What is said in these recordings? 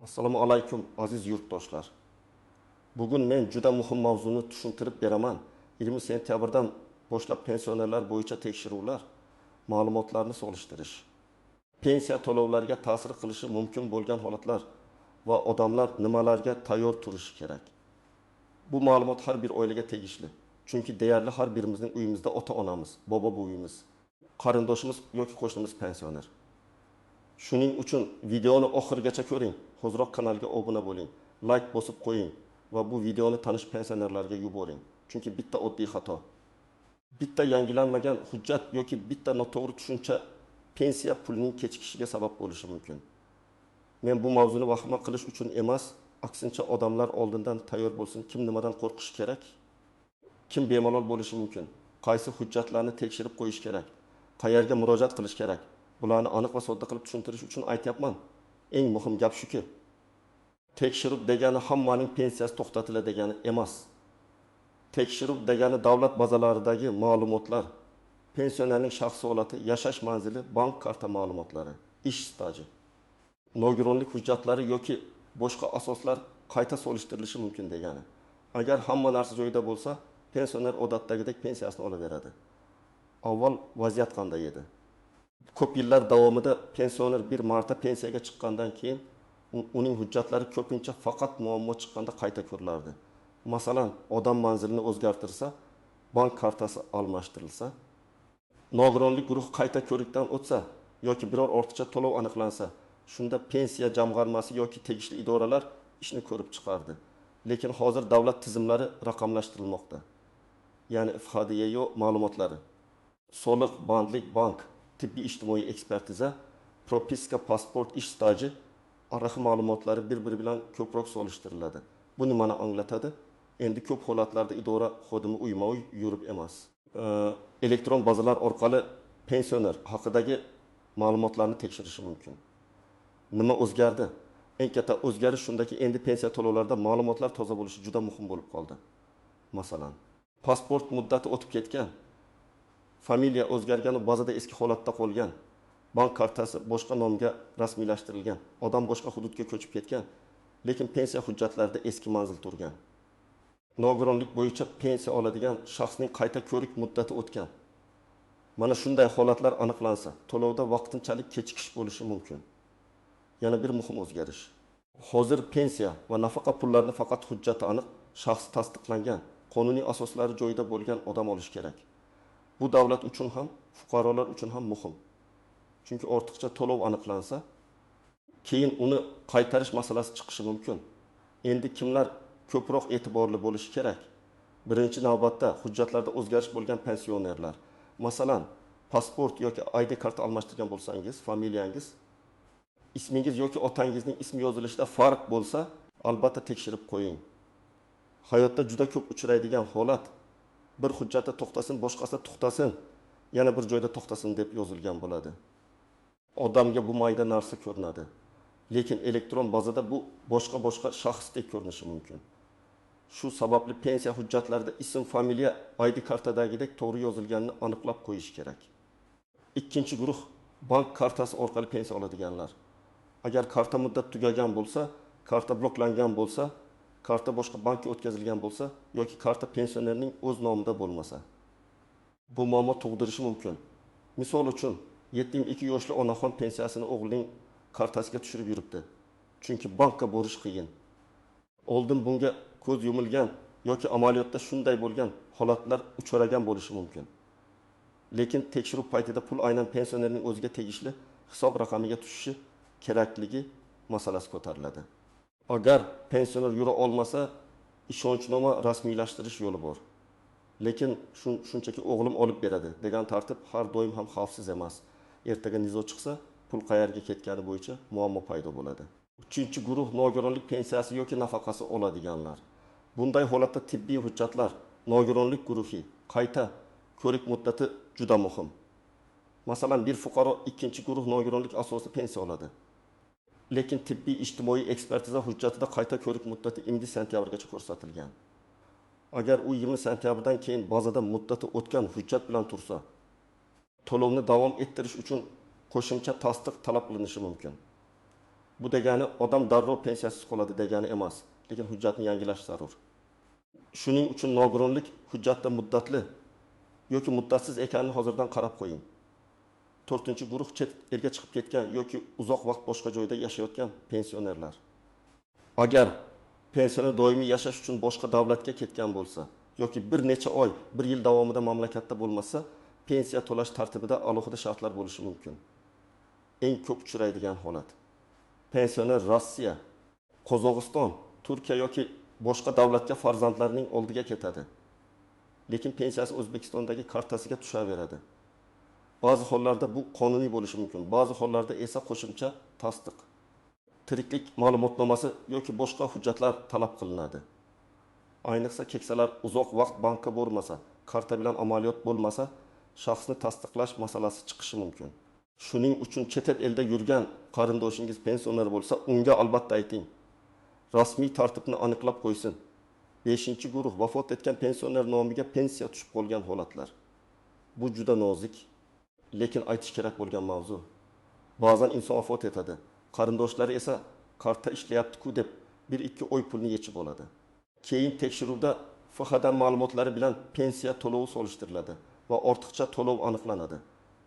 Assalomu alaykum, aziz yurtdoshlar. Bugun men juda muhim mavzuni tushuntirib beraman. 20 sentyabrdan boshlab pensionerlar bo'yicha tekshiruvlar, ma'lumotlarni solishtirish, pensiya to'lovlariga ta'sir qilishi mumkin bo'lgan holatlar va odamlar nimalarga tayyor turishi kerak. Bu ma'lumot har bir oilaga tegishli. Chunki deyarli har birimizning uyimizda ota-onamiz, bobo-buvimiz, qarindoshimiz yoki qo'shnimiz pensioner. Shuning uchun videoni oxirigacha ko'ring, hoziroq kanalga obuna bo'ling, like bosib qo'ying va bu videoni tanish pensionerlarga yuboring. Chunki bitta oddiy xato, bitta yangilanmagan hujjat yoki bitta noto'g'ri tushuncha pensiya pulining kechikishiga sabab bo'lishi mumkin. Men bu mavzuni vahima qilish uchun emas, aksincha odamlar oldindan tayyor bo'lsin, kim nimadan qo'rqishi kerak, kim bemalol bo'lishi mumkin, qaysi hujjatlarni tekshirib qo'yish kerak, qayerga murojaat qilish kerak. Bularni aniq va sodda qilib tushuntirish uchun aytyapman. Eng muhim gap shuki, tekshiruv degani hammaning pensiyasi to'xtatiladi degani emas. Tekshiruv degani davlat bazalaridagi ma'lumotlar, pensionerning shaxsiy holati, yashash manzili, bank karta ma'lumotlari, ish staji, nogironlik hujjatlari yoki boshqa asoslar qayta solishtirilishi mumkin degani. Agar hamma narsa joyida bo'lsa, pensioner odatdagidek pensiyasini olaveradi. Avval vaziyat qanday edi? Ko'p yillar davomida pensioner bir marta pensiyaga chiqqandan keyin uning hujjatlari ko'pincha faqat muammo chiqqanda qayta ko'rilardi. Masalan, odam manzilini o'zgartirsa, bank kartasi almashtirilsa, nogironlik guruhi qayta ko'rikdan o'tsa yoki biror ortiqcha to'lov aniqlansa, shunda pensiya jamg'armasi yoki tegishli idoralar ishni ko'rib chiqardi. Lekin hozir davlat tizimlari raqamlashtirilmoqda. Ya'ni FHDYO ma'lumotlari, soliq, bandlik, bank, tibbiy ijtimoiy ekspertiza, propiska, pasport, ish staji, arax ma'lumotlari bir-biri bilan ko'proq solishtiriladi. Bu nimani anglatadi? Endi ko'p holatlarda idora xodimi uyma-uy yurib emas. Elektron bazalar orqali pensioner haqidagi ma'lumotlarni tekshirishi mumkin. Nima o'zgardi? Eng katta o'zgarish shundaki, endi pensiya to'lovlarida ma'lumotlar toza bo'lishi juda muhim bo'lib qoldi. Masalan, pasport muddati o'tib ketgan, familiya o'zgargani bazada eski holatda qolgan, bank kartasi boshqa nomga rasmiylashtirilgan, odam boshqa hududga ko'chib ketgan, lekin pensiya hujjatlarida eski manzil turgan. Nogironlik bo'yicha pensiya oladigan shaxsning qayta ko'rik muddati o'tgan. Mana shunday holatlar aniqlansa, to'lovda vaqtinchalik kechikish bo'lishi mumkin. Yana bir muhim o'zgarish. Hozir pensiya va nafaqa pullarini faqat hujjati aniq, shaxs tasdiqlangan, qonuniy asoslari joyida bo'lgan odam olishi kerak. Bu davlat uchun ham, fuqarolar uchun ham muhim. Chunki ortiqcha to'lov aniqlansa, keyin uni qaytarish masalasi chiqishi mumkin. Endi kimlar ko'proq e'tiborli bo'lishi kerak? Birinchi navbatda hujjatlarda o'zgarish bo'lgan pensionerlar. Masalan, pasport yoki ID karta almashtirgan bo'lsangiz, familiyangiz, ismingiz yoki otangizning ismi yozilishida farq bo'lsa, albatta tekshirib qo'ying. Hayotda juda ko'p uchraydigan holat, bir hujjatda to'xtasin, boshqasida to'xtasin, yana bir joyda to'xtasin deb yozilgan bo'ladi. Odamga bu mayda narsa ko'rinadi. Lekin elektron bazada bu boshqa shaxsdek ko'rinishi mumkin. Shu sababli pensiya hujjatlarida ism, familiya ID kartadagidek to'g'ri yozilganini aniqlab qo'yish kerak. Ikkinchi guruh bank kartasi orqali pensiya oladiganlar. Agar karta muddat tugagan bo'lsa, karta bloklangan bo'lsa, karta boshqa bankka o'tkazilgan bo'lsa yoki karta pensionerning o'z nomida bo'lmasa, bu muammo tug'dirishi mumkin. Misol uchun, 72 yoshli onaxon pensiyasini o'g'lining kartasiga tushirib yuribdi. Chunki bankka borish qiyin. Oldin bunga ko'z yumilgan yoki amaliyotda shunday bo'lgan holatlar uchragan bo'lishi mumkin. Lekin tekshiruv paytida pul aynan pensionerning o'ziga tegishli hisob raqamiga tushishi kerakligi masalasi ko'tariladi. Agar pensioner yura olmasa, ishonchnoma rasmiylashtirish yo'li bor. Lekin shunchaki o'g'lim olib beradi degan tartib har doim ham xavfsiz emas. Ertaga nizo chiqsa, pul qayerga ketgani bo'yicha muammo paydo bo'ladi. Uchinchi guruh nogironlik pensiyasi yoki nafaqasi oladiganlar. Bunday holatda tibbiy hujjatlar, nogironlik guruhi, qayta ko'rik muddati juda muhim. Masalan, bir fuqaro ikkinchi guruh nogironlik asosida pensiya oladi. Lekin tibbiy ijtimoiy ekspertiza hujjatida qayta ko'rik muddati 20 sentyabrgacha ko'rsatilgan. Agar u 20 sentyabrdan keyin bazada muddati o'tgan hujjat bilan tursa, to'lovni davom ettirish uchun qo'shimcha tasdiq talab qilinishi mumkin. Bu degani odam darrov pensiyasiz qoladi degani emas, lekin hujjatni yangilash zarur. Shuning uchun nogironlik hujjatda muddatli yoki muddatsiz ekanini hozirdan qarab qo'ying. To'rtinchi guruh chet elga chiqib ketgan yoki uzoq vaqt boshqa joyda yashayotgan pensionerlar. Agar pensioner doimiy yashash uchun boshqa davlatga ketgan bo'lsa yoki bir necha oy, bir yil davomida mamlakatda bo'lmasa, pensiya to'lash tartibida alohida shartlar bo'lishi mumkin. Eng ko'p uchraydigan holat. Pensioner Rossiya, Qozog'iston, Turkiya yoki boshqa davlatga farzandlarining oldiga ketadi. Lekin pensiyasi O'zbekistondagi kartasiga tushaveradi. Ba'zi hollarda bu qonuniy bo'lishi mumkin, ba'zi hollarda esa qo'shimcha tasdiq, tiriklik ma'lumotnomasi yoki boshqa hujjatlar talab qilinadi. Ayniqsa keksalar uzoq vaqt bankka bormasa, karta bilan amaliyot bo'lmasa, shaxsni tasdiqlash masalasi chiqishi mumkin. Shuning uchun chet elda yurgan qarindoshingiz pensioner bo'lsa, unga albatta ayting. Rasmiy tartibni aniqlab qo'ysin. 5-guruh vafot etgan pensioner nomiga pensiya tushib qolgan holatlar. Bu juda nozik, lekin aytish kerak bo'lgan mavzu. Ba'zan inson vafot etadi, qarindoshlari esa karta ishlayapti-ku deb 1-2 oy pulni yechib oladi. Keyin tekshiruvda FHdan ma'lumotlari bilan pensiya to'lovi solishtiriladi va ortiqcha to'lov aniqlanadi.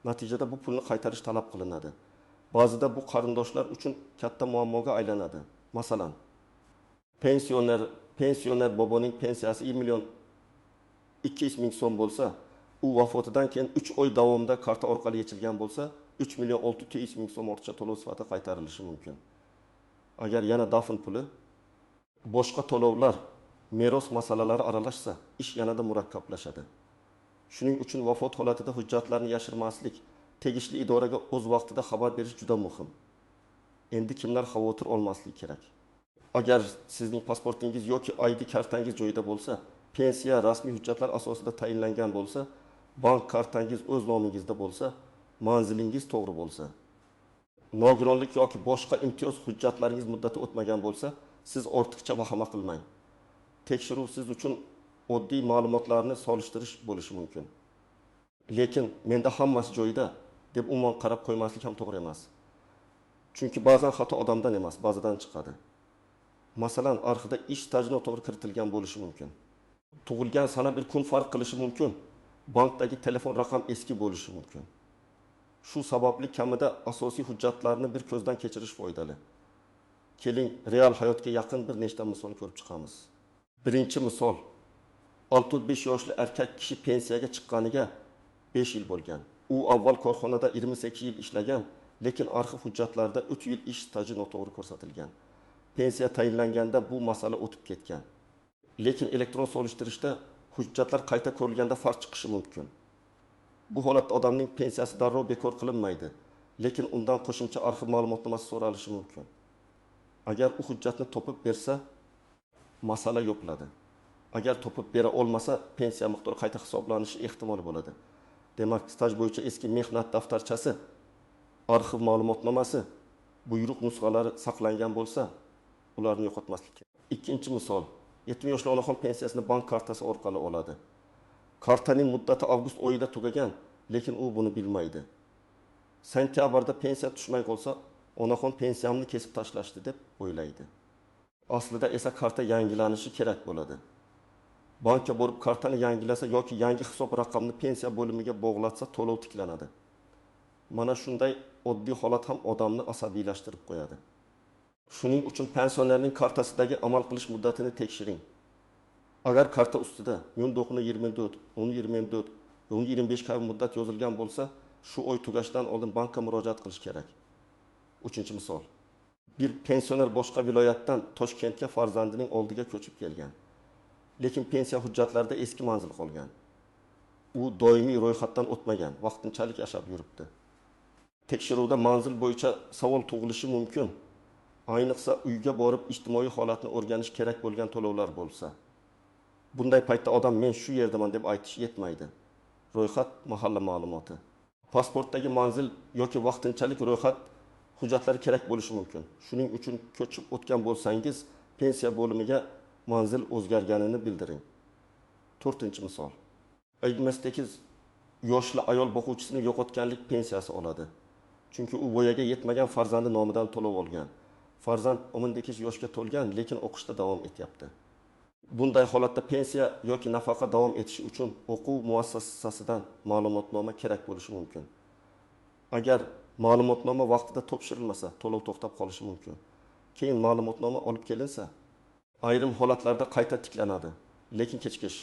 Natijada bu pulni qaytarish talab qilinadi. Ba'zida bu qarindoshlar uchun katta muammoga aylanadi. Masalan, pensioner boboning pensiyasi 1 million 200 ming so'm bo'lsa, u vafotidan keyin 3 oy davomida karta orqali yechilgan bo'lsa, 3 million 600 ming so'm ortiqcha to'lov sifatida qaytarilishi mumkin. Agar yana dafn puli, boshqa to'lovlar, meros masalalari aralashsa, ish yanada murakkablashadi. Shuning uchun vafot holatida hujjatlarni yashirmaslik, tegishli idoraga o'z vaqtida xabar berish juda muhim. Endi kimlar xavotir olmasligi kerak? Agar sizning pasportingiz yoki ID kartangiz joyida bo'lsa, pensiya rasmiy hujjatlar asosida tayinlangan bo'lsa, bank kartangiz o'z nomingizda bo'lsa, manzilingiz to'g'ri bo'lsa, nogironlik yoki boshqa imtiyoz hujjatlaringiz muddati o'tmagan bo'lsa, siz ortiqcha vahima qilmang. Tekshiruv siz uchun oddiy ma'lumotlarni solishtirish bo'lishi mumkin. Lekin menda hammasi joyida deb umuman qarab qo'ymaslik ham to'g'ri emas. Chunki ba'zan xato odamdan emas, ba'zidan chiqadi. Masalan, arxivda ish staji noto'g'ri kiritilgan bo'lishi mumkin. Tug'ilgan sana bir kun farq qilishi mumkin. Bankdagi telefon raqam eski bo'lishi mumkin. Shu sababli kamida asosiy hujjatlarni bir ko'zdan kechirish foydali. Keling, real hayotga yaqin bir nechta misol ko'rib chiqamiz. Birinchi misol. 65 yoshli erkak kishi pensiyaga chiqqaniga 5 yil bo'lgan. U avval korxonada 28 yil ishlagan, lekin arxiv hujjatlarida 3 yil ish staji noto'g'ri ko'rsatilgan. Pensiya tayinlanganda bu masala o'tib ketgan. Lekin elektron solishtirishda hujjatlar qayta ko'rilganda farq chiqishi mumkin. Bu holatda odamning pensiyasi darrov bekor qilinmaydi, lekin undan qo'shimcha arxiv ma'lumotnomasi so'ralishi mumkin. Agar u hujjatni topib bersa, masala yopiladi. Agar topib bera olmasa, pensiya miqdori qayta hisoblanishi ehtimoli bo'ladi. Demak, staj bo'yicha eski mehnat daftarchasi, arxiv ma'lumotnomasi, buyruq nusxalari saqlangan bo'lsa, ularni yo'qotmaslik kerak. Ikkinchi misol. 70 yoshli onaxon pensiyasini bank kartasi orqali oladi. Kartaning muddati avgust oyida tugagan, lekin u buni bilmaydi. Sentyabrda pensiya tushmay qolsa, onaxon pensiyamni kesib tashlashdi deb o'ylaydi. Aslida esa karta yangilanishi kerak bo'ladi. Bankka borib kartani yangilasa yoki yangi hisob raqamini pensiya bo'limiga bog'latsa to'lov tiklanadi. Mana shunday oddiy holat ham odamni asabiylashtirib qo'yadi. Shuning uchun pensionerning kartasidagi amal qilish muddatini tekshiring. Agar karta ustida 19.24, 10.24, 10.25 kabi muddat yozilgan bo'lsa, shu oy tugashidan oldin bankka murojaat qilish kerak. Uchinchi misol. Bir pensioner boshqa viloyatdan Toshkentga farzandining oldiga ko'chib kelgan. Lekin pensiya hujjatlarida eski manzil qolgan. U doimiy ro'yxatdan o'tmagan, vaqtinchalik yashab yuribdi. Tekshiruvda manzil bo'yicha savol tug'ilishi mumkin. Ayniqsa uyga borib ijtimoiy holatni o'rganish kerak bo'lgan to'lovlar bo'lsa. Bunday paytda odam men shu yerdaman deb aytish yetmaydi. Ro'yxat mahalla ma'lumoti. Pasportdagi manzil yoki vaqtinchalik ro'yxat hujjatlari kerak bo'lishi mumkin. Shuning uchun ko'chib o'tgan bo'lsangiz, pensiya bo'limiga manzil o'zgarganini bildiring. To'rtinchi misol. 28 yoshli ayol boquvchisini yo'qotganlik pensiyasi oladi. Chunki u voyaga yetmagan farzandi nomidan to'lov olgan. Farzand 18 yoshga to'lgan, lekin o'qishda davom etyapti. Bunday holatda pensiya yoki nafaqa davom etishi uchun o'quv muassasasidan ma'lumotnoma kerak bo'lishi mumkin. Agar ma'lumotnoma vaqtida topshirilmasa, to'lov to'xtab qolishi mumkin. Keyin ma'lumotnoma olib kelinsa, ayrim holatlarda qayta tiklanadi, lekin kechikish,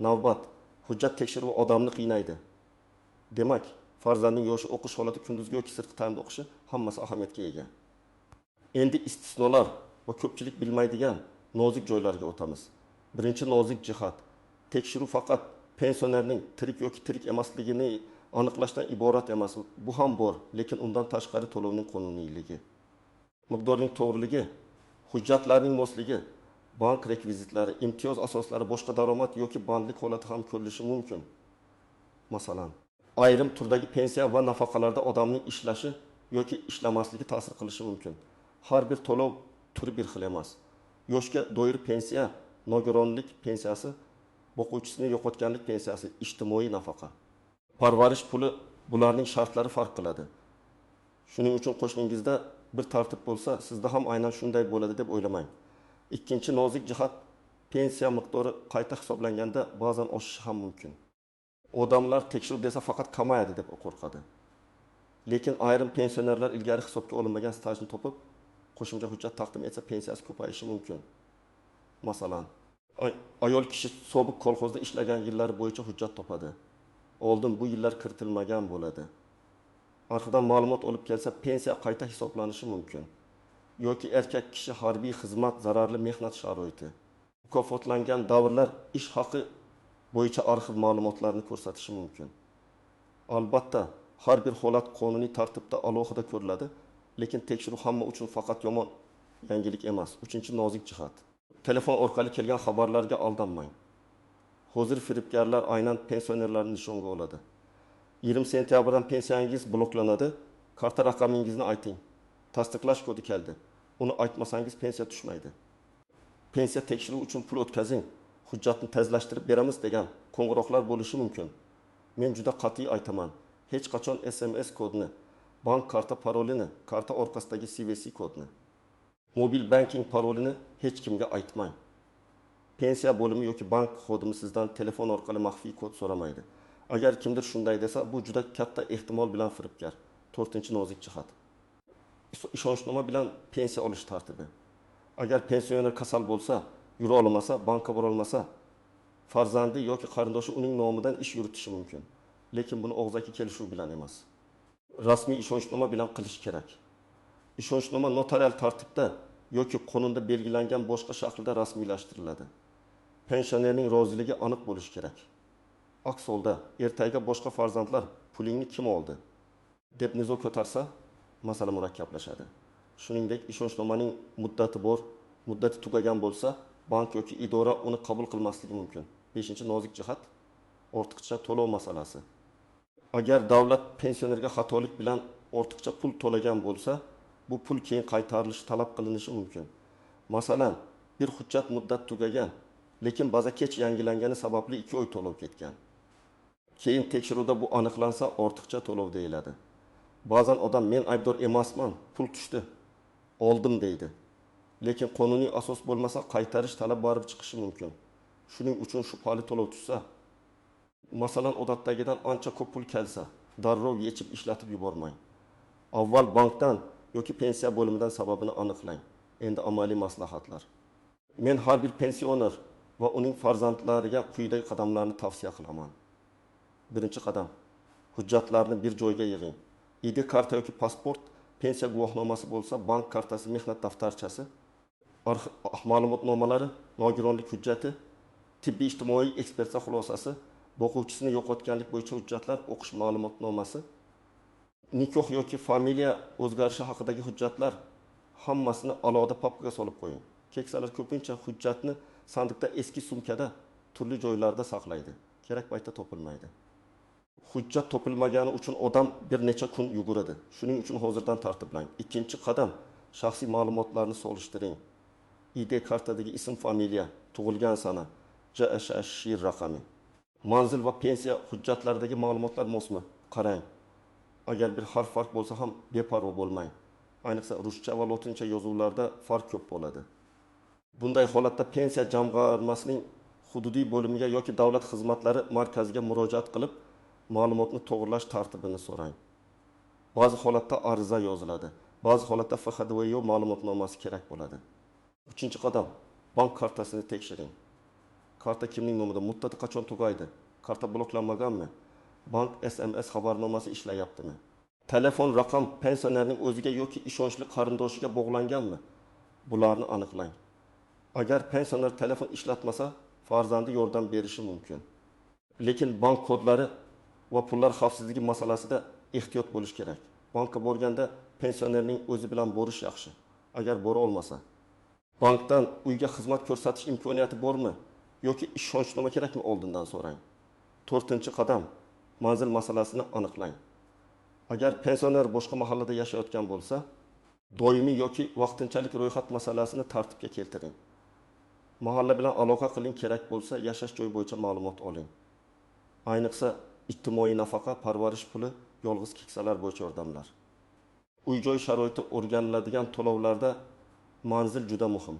navbat, hujjat tekshiruvi odamni qiynaydi. Demak, farzandning yoshi, o'qish holati, kunduzgi yoki sirtqi ta'limda o'qishi hammasi ahamiyatga ega. Endi istisnolar va ko'pchilik bilmaydigan nozik joylarga o'tamiz. Birinchi nozik jihat: tekshiruv faqat pensionerning tirik yoki tirik emasligini aniqlashdan iborat emas. Bu ham bor, lekin undan tashqari to'lovning qonuniyligi, miqdorining to'g'riligi, hujjatlarning mosligi, bank rekvizitlari, imtiyoz asoslari, boshqa daromad yoki bandlik holati ham ko'rilishi mumkin. Masalan, ayrim turdagi pensiya va nafaqalarda odamning ishlashi yoki ishlamasligi ta'sir qilishi mumkin. Har bir to'lov turi bir xil emas. Yoshga doir pensiya, nogironlik pensiyasi, boquvchisini yo'qotganlik pensiyasi, ijtimoiy nafaqa, parvarish puli, bularning shartlari farq qiladi. Shuning uchun qo'shningizda bir tartib bo'lsa, sizda ham aynan shunday bo'ladi deb o'ylamang. Ikkinchi nozik jihat: pensiya miqdori qayta hisoblanganda ba'zan oshishi ham mumkin. Odamlar tekshiruv desa faqat kamayadi deb qo'rqadi. Lekin ayrim pensionerlar ilgari hisobga olinmagan stajni topib, qo'shimcha hujjat taqdim etsa, pensiyasi ko'payishi mumkin. Masalan, ayol kishi sobiq kolxozda ishlagan yillari bo'yicha hujjat topadi. Oldin bu yillar kiritilmagan bo'ladi. Arxivdan ma'lumot olib kelsa, pensiya qayta hisoblanishi mumkin. Yoki erkak kishi harbiy xizmat, zararli mehnat sharoiti, mukofotlangan davrlar, ish haqi bo'yicha arxiv ma'lumotlarini ko'rsatishi mumkin. Albatta, har bir holat qonuniy tartibda alohida ko'riladi, lekin tekshiruv hamma uchun faqat yomon yangilik emas. Uchinchi nozik jihat: telefon orqali kelgan xabarlarga aldanmang. Hozir firibgarlar aynan pensionerlarni nishonga oladi. 20 sentyabrdan pensiyangiz bloklanadi, karta raqamingizni ayting. Tasdiqlash kodi keldi. Uni aytmasangiz pensiya tushmaydi. Pensiya tekshiruvi uchun pul o'tkazing, hujjatni tezlashtirib beramiz degan qo'ng'iroqlar bo'lishi mumkin. Men juda qat'iy aytaman. Hech qachon SMS kodini, bank karta parolini, karta orqasidagi CVC kodni, mobil banking parolini hech kimga aytmang. Pensiya bo'limi yoki bank xodimi sizdan telefon orqali maxfiy kod so'ramaydi. Agar kimdir shunday desa, bu juda katta ehtimol bilan firibgar. To'rtinchi nozik jihat: ishonchnoma bilan pensiya olish tartibi. Agar pensioner kasal bo'lsa, yura olmasa, bankka bora olmasa, farzandi yoki qarindoshi uning nomidan ish yuritishi mumkin. Lekin buni og'zaki kelishuv bilan emas, rasmiy ishonchnoma bilan qilish kerak. Ishonchnoma notarial tartibda yoki qonunda belgilangan boshqa shaklda rasmiylashtiriladi. Pensionerning roziligi aniq bo'lishi kerak. Aks holda ertaga boshqa farzandlar pulingni kim oldi deb nizo ko'tarsa, masala murakkablashadi. Shuningdek, ishonchnomaning muddati bor, muddati tugagan bo'lsa, bank yoki idora uni qabul qilmasligi mumkin. Beshinchi nozik jihat: ortiqcha to'lov masalasi. Agar davlat pensionerga xatolik bilan ortiqcha pul to'lagan bo'lsa, bu pul keyin qaytarilishi talab qilinishi mumkin. Masalan, bir hujjat muddat tugagan, lekin baza kech yangilangani sababli 2 oy to'lov ketgan. Keyin tekshiruvda bu aniqlansa, ortiqcha to'lov deyiladi. Ba'zan odam men aybdor emasman, pul tushdi, oldim deydi. Lekin qonuniy asos bo'lmasa, qaytarish talab borib chiqishi mumkin. Shuning uchun shubhali to'lov tushsa, masalan, odatdagidan ancha ko'p pul kelsa, darrov yechib ishlatib yubormang. Avval bankdan yoki pensiya bo'limidan sababini aniqlang. Endi amaliy maslahatlar. Men har bir pensioner va uning farzandlariga quyidagi qadamlarni tavsiya qilaman. Birinchi qadam: hujjatlarni bir joyga yig'ing. ID karta yoki pasport, pensiya guvohnomasi bo'lsa, bank kartasi, mehnat daftarchasi, ma'lumotnomalari, nogironlik hujjati, tibbiy ijtimoiy ekspertiza xulosasi, boquvchisini yo'qotganlik bo'yicha hujjatlar, o'qish ma'lumotnomasi, nikoh yoki familiya o'zgarishi haqidagi hujjatlar, hammasini alohida papkaga solib qo'ying. Keksalar ko'pincha hujjatni sandiqda, eski sumkada, turli joylarda saqlaydi. Kerak paytda topilmaydi. Hujjat topilmagani uchun odam bir necha kun yuguradi. Shuning uchun hozirdan tartiblang. Ikkinchi qadam: shaxsiy ma'lumotlarni solishtiring. ID kartadagi ism, familiya, tug'ilgan sana, JSH raqami, manzil va pensiya hujjatlaridagi ma'lumotlar mosmi? Qarang. Agar bir harf farq bo'lsa ham beparvo bo'lmang. Ayniqsa ruscha va lotincha yozuvlarda farq ko'p bo'ladi. Bunday holatda pensiya jamg'armasining hududiy bo'limiga yoki davlat xizmatlari markaziga murojaat qilib, ma'lumotni to'g'rilash tartibini so'rang. Ba'zi holatda ariza yoziladi. Ba'zi holatda FHDVO ma'lumotnomasi kerak bo'ladi. Uchinchi qadam: bank kartasini tekshiring. Karta kimning nomida? Muddati qachon tugaydi? Karta bloklanmaganmi? Bank SMS xabarnomasi ishlayaptimi? Telefon raqam pensionerning o'ziga yoki ishonchli qarindoshiga bog'langanmi? Bularni aniqlang. Agar pensioner telefon ishlatmasa, farzandi yordam berishi mumkin. Lekin bank kodlari va pullar xavfsizligi masalasida ehtiyot bo'lish kerak. Bankka borganda pensionerning o'zi bilan borish yaxshi. Agar bora olmasa, bankdan uyga xizmat ko'rsatish imkoniyati bormi yoki ishonchnoma kerakmi oldindan so'rang. To'rtinchi qadam: manzil masalasini aniqlang. Agar pensioner boshqa mahallada yashayotgan bo'lsa, doimiy yoki vaqtinchalik ro'yxat masalasini tartibga keltiring. Mahalla bilan aloqa qiling, kerak bo'lsa yashash joyi bo'yicha ma'lumot oling. Ayniqsa ijtimoiy nafaqa, parvarish puli, yolg'iz keksalar bo'yicha yordamlar. Uy-joy sharoiti o'rganiladigan to'lovlarda manzil juda muhim.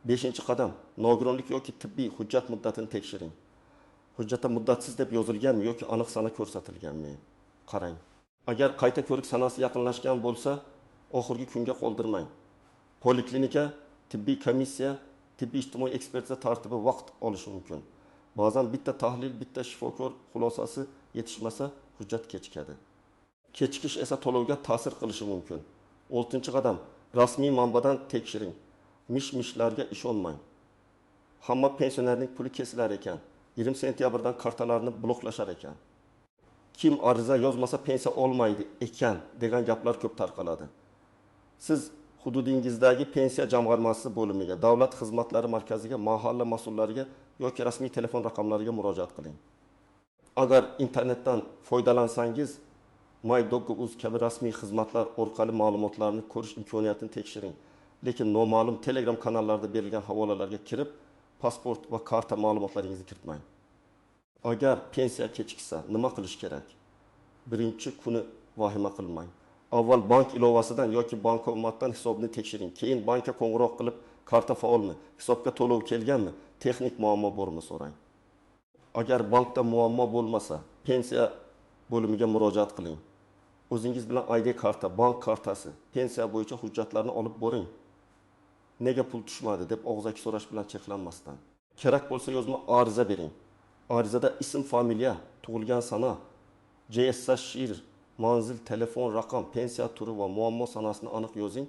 Beshinchi qadam: nogironlik yoki tibbiy hujjat muddatini tekshiring. Hujjatda muddatsiz deb yozilganmi yoki aniq sana ko'rsatilganmi? Qarang. Agar qayta ko'rik sanasi yaqinlashgan bo'lsa, oxirgi kunga qoldirmang. Poliklinika, tibbiy komissiya, tibbiy ijtimoiy ekspertiza tartibi vaqt olishi mumkin. Ba'zan bitta tahlil, bitta shifokor xulosasi yetishmasa, hujjat kechikadi. Kechikish esa to'lovga ta'sir qilishi mumkin. Oltinchi qadam: rasmiy manbadan tekshiring. Mish-mishlarga ishonmang. Hamma pensionerning puli kesilar ekan. 20 sentyabrdan kartalarni bloklashar ekan. Kim ariza yozmasa pensiya olmaydi ekan degan gaplar ko'p tarqaladi. Siz hududingizdagi pensiya jamg'armasi bo'limiga, davlat xizmatlari markaziga, mahalla mas'ullariga yoki rasmiy telefon raqamlariga murojaat qiling. Agar internetdan foydalansangiz, My.gov.uz kabi rasmiy xizmatlar orqali ma'lumotlarni ko'rish imkoniyatini tekshiring. Lekin noma'lum Telegram kanallarida berilgan havolalarga kirib, pasport va karta ma'lumotlaringizni kiritmang. Agar pensiya kechiksa, nima qilish kerak? Birinchi kuni vahima qilmang. Avval bank ilovasidan yoki bankomatdan hisobni tekshiring. Keyin bankka qo'ng'iroq qilib, karta faolmi, hisobga to'lov kelganmi, texnik muammo bormi so'rang. Agar bankda muammo bo'lmasa, pensiya bo'limiga murojaat qiling. O'zingiz bilan ID karta, bank kartasi, pensiya bo'yicha hujjatlarni olib boring. Nega pul tushmadi deb og'zaki so'rash bilan cheklanmasdan. Kerak bo'lsa yozma ariza bering. Arizada ism, familiya, tug'ilgan sana, JSSh, manzil, telefon raqam, pensiya turi va muammo sanasini aniq yozing.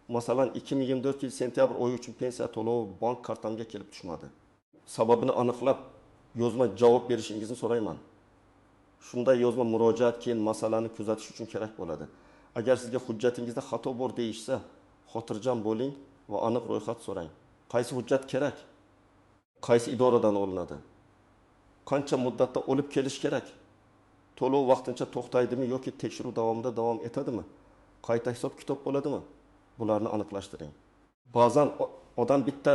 Masalan, 2024 yil sentyabr oyi uchun pensiya to'lovi bank kartamga kelib tushmadi. Sababini aniqlab yozma javob berishingizni so'rayman. Shunday yozma murojaat keyin masalani kuzatish uchun kerak bo'ladi. Agar sizga hujjatingizda xato bor deyishsa, xotirjam bo'ling va aniq ro'yxat so'rang. Qaysi hujjat kerak? Qaysi idoradan olinadi? Qancha muddatda olib kelish kerak? To'lov vaqtincha to'xtaydimi yoki tekshiruv davomida davom etadimi? Qayta hisob-kitob bo'ladimi? Bularni aniqlashtiring. Ba'zan odam bitta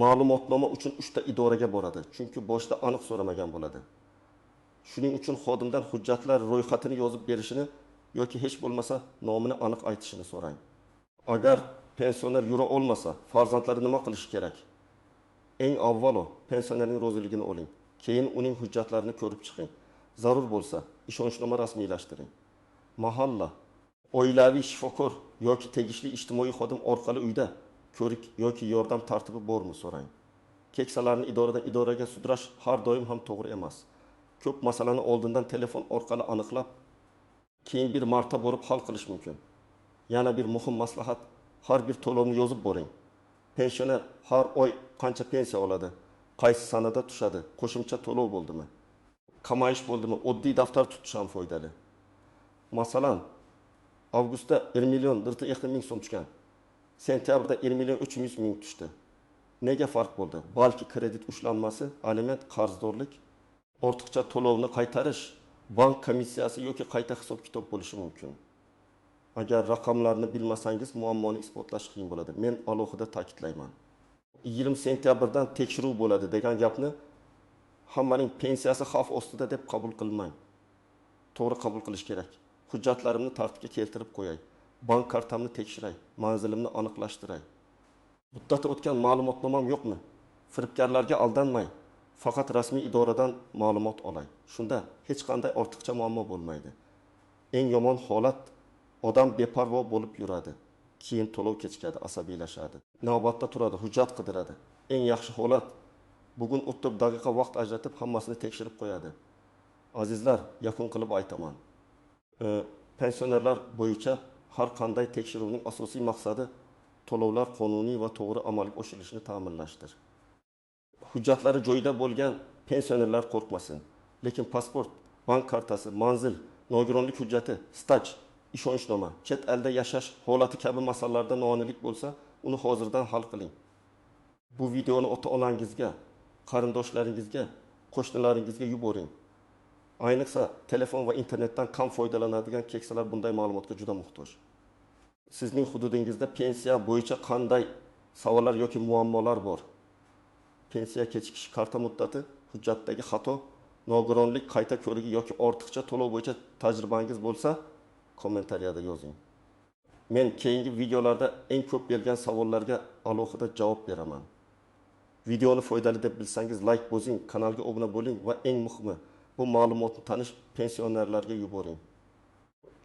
ma'lumotnoma uchun 3 ta idoraga boradi, chunki boshida aniq so'ramagan bo'ladi. Shuning uchun xodimdan hujjatlar ro'yxatini yozib berishini yoki hech bo'lmasa nomini aniq aytishini so'rang. Agar pensioner yura olmasa, farzandlari nima qilishi kerak? Eng avvalo pensionerning roziligini oling. Keyin uning hujjatlarini ko'rib chiqing. Zarur bo'lsa, ishonchnoma rasmiylashtiring. Mahalla, oilaviy shifokor yoki tegishli ijtimoiy xodim orqali uyda ko'rik yoki yordam tartibi bormi so'rang. Keksalarni idoradan idoraga sudrash har doim ham to'g'ri emas. Ko'p masalani oldindan telefon orqali aniqlab, keyin bir marta borib hal qilish mumkin. Yana bir muhim maslahat: har bir to'lovni yozib boring. Pensioner har oy qancha pensiya oladi, qaysi sanada tushadi, qo'shimcha to'lov bo'ldimi, kamayish bo'ldimi, oddiy daftar tutish ham foydali. Masalan, avgustda 1 million 450 ming so'm tushgan, sentyabrda 1 million 300 ming tushdi. Nega farq bo'ldi? Balki kredit ushlanmasi, aliment, qarzdorlik, ortiqcha to'lovni qaytarish, bank komissiyasi yoki qayta hisob-kitob bo'lishi mumkin. Agar raqamlarni bilmasangiz, muammoni isbotlash qiyin bo'ladi. Men alohida ta'kidlayman. 20 sentyabrdan tekshiruv bo'ladi degan gapni hammaning pensiyasi xavf ostida deb qabul qilmang. To'g'ri qabul qilish kerak. Hujjatlarimni tartibga keltirib qo'yay. Bank kartamni tekshiray, manzilimni aniqlashtiray. Muddati o'tgan ma'lumotnomam yo'qmi? Firibgarlarga aldanmay, faqat rasmiy idoradan ma'lumot olay. Shunda hech qanday ortiqcha muammo bo'lmaydi. Eng yomon holat, odam beparvo bo'lib yuradi. Keyin to'lov kechikadi, asabiylashadi. Navbatda turadi, hujjat qidiradi. Eng yaxshi holat, bugun o'tirib daqiqa vaqt ajratib hammasini tekshirib qo'yadi. Azizlar, yakun qilib aytaman. Pensionerlar bo'yicha har qanday tekshiruvning asosiy maqsadi to'lovlar qonuniy va to'g'ri amalga oshirilishini ta'minlashdir. Hujjatlari joyida bo'lgan pensionerlar qo'rqmasin. Lekin pasport, bank kartasi, manzil, nogironlik hujjati, staj, ishonchnoma, chet elda yashash holati kabi masalalarda noaniqlik bo'lsa, uni hozirdan hal qiling. Bu videoni ota-onangizga, qarindoshlaringizga, qo'shnilaringizga yuboring. Ayniqsa telefon va internetdan kam foydalanadigan keksalar bunday ma'lumotga juda muhtoj. Sizning hududingizda pensiya bo'yicha qanday savollar yoki muammolar bor? Pensiya kechikishi, karta muddati, hujjatdagi xato, nogironlik qayta ko'rigi yoki ortiqcha to'lov bo'yicha tajribangiz bo'lsa, kommentariyada yozing. Men keyingi videolarda eng ko'p bergan savollarga alohida javob beraman. Videoni foydali deb bilsangiz like bosing, kanalga obuna bo'ling va eng muhimi, bu ma'lumotni tanish pensionerlarga yuboring.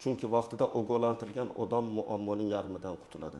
Chunki vaqtida ogohlantirilgan odam muammoning yarmidan qutuladi.